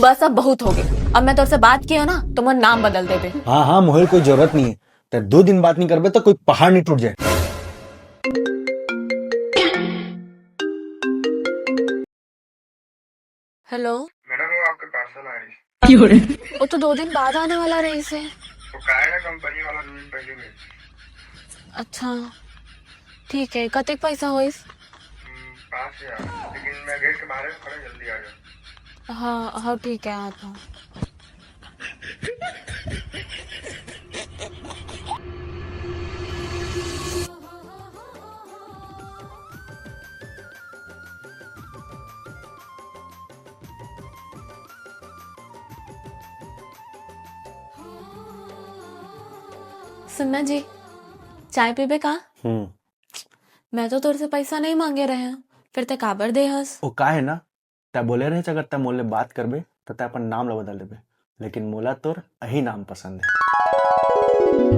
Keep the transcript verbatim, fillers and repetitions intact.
बस, अब बहुत होगे। अब मैं तोर से बात किये हों ना, तो मोर नाम बदल देबे। हाँ, हाँ, मोहे कोई जरूरत नहीं है। ते दो दिन बात नहीं करबे तो कोई पहाड़ नहीं टूट जाए। हेलो। मैडम, वो आपके पार्सल आ रही है। वो तो दो दिन बाद आने वाला रहिसे। वो का है ना, कंपनी वाला दो दिन पहले भेज। अच्छा, ठीक है। कतेक पैसा होइस? हम्म, पाँच हजार। लेकिन मैं गेट के बाहर खड़ा, जल्दी आ जाओ। हाँ, हाँ, ठीक है, आता हूँ। सुनना जी, चाय पीबे का? हम्म। मैं तो तोर से पैसा नहीं मांगे रहे हूँ, फिर ते काबर दे हस? ओ का है ना, तै बोले रहे, अगर तै मोर ले बात करबे, त तै अपन नाम ला बदल देबे, लेकिन मोला तोर अही नाम पसंद है।